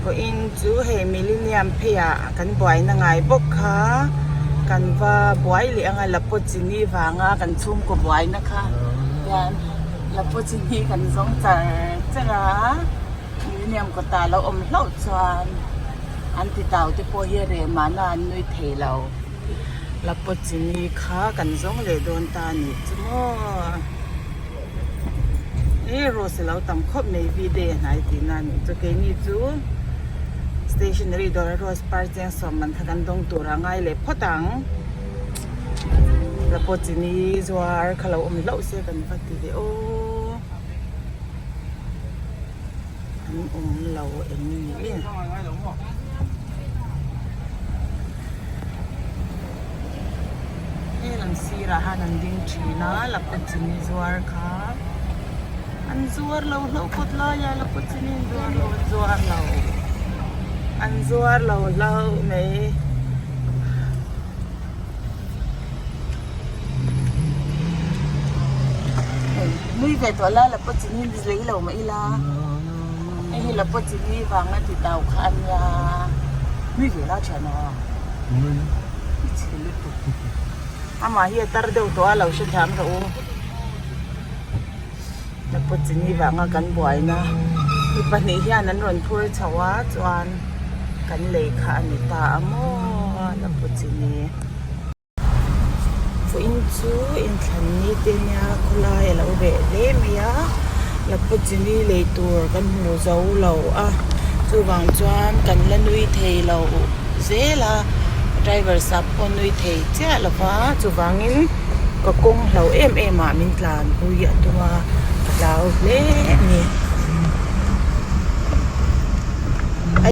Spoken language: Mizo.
Vawiin chu hei Millennium pheiah kan buaina ngai bawk kha kan va buai leh anga Lapochini vanga kan chhungkaw buaina kha hian Lapochini kan zawng char char a Millennium kawtah a lo awm hlauh chuan an ti tau te pawh hi a reh mahna an nui thei lo Lapochini kha kan zawng leh dawn ta a nih chu maw. He rose a lo tam khawp mai v day a hnai tihna a nih chu keini chu stationery dawr a rose par cheng sawm man kha kan dawng tur a ngai leh phawt ang la pawh chini zuar kha lo awm hlauh se kan va ti ve aw an awm lo em ni. He lam sirah han an ding thin a laptop chini zuar kha an zuar lo hlauh kawt lai a laptop chini an zuar lo an zuar lo an zuar lo hlauh mai. Nui ve tawh la laptop chini lei lo mah ila hei hi laptop chini vanga ti tau kha a nia nui ve la thian aw. I chhe lutuk. Amah hi a tar deuh tawh a lo hre thiam rawh u. Lapuchini vanga kan buaina mi pahnih hian an rawn phur chho a chuan kan lei kha a ni ta a maw Lapuchini. Vawiin chu inthlan ni te nia khawlai a lo reh hle mai a Lapuchini lei tur kan hmu zo lo a chuvang chuan kan la nui thei lo zel a driver sap pawh nui thei chiah lo va chuvangin ka kawng hlo em em ah min tlan pui a tum a ka hlau hle a ni.